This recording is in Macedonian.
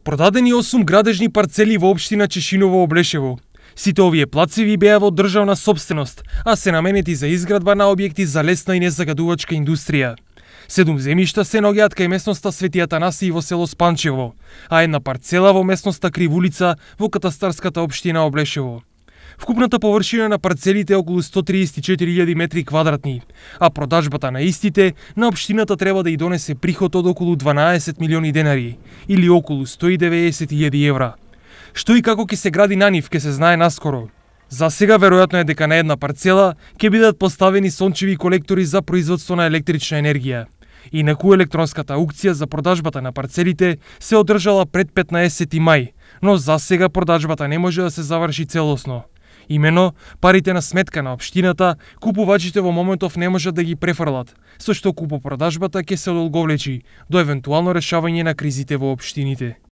Продадени 8 градежни парцели во општина Чешиново Облешево. Сите овие плацеви беа во државна сопственост, а се наменети за изградба на објекти за лесна и незагадувачка индустрија. 7 земјишта се наоѓаат кај местноста Свети Атанасиј во село Спанчево, а една парцела во местноста Кривулица во катастарската општина Облешево. Вкупната површина на парцелите е околу 134.000 метри квадратни, а продажбата на истите на општината треба да и донесе приход од околу 12 милиони денари, или околу 190.000 евра. Што и како ќе се гради на нив ќе се знае наскоро. За сега веројатно е дека на една парцела ќе бидат поставени сончеви колектори за производство на електрична енергија. Инаку електронската аукција за продажбата на парцелите се одржала пред 15 мај, но за сега продажбата не може да се заврши целосно. Имено, парите на сметка на општината, купувачите во моментов не можат да ги префрлат, со што купопродажбата ќе се одолговлечи до евентуално решавање на кризите во општините.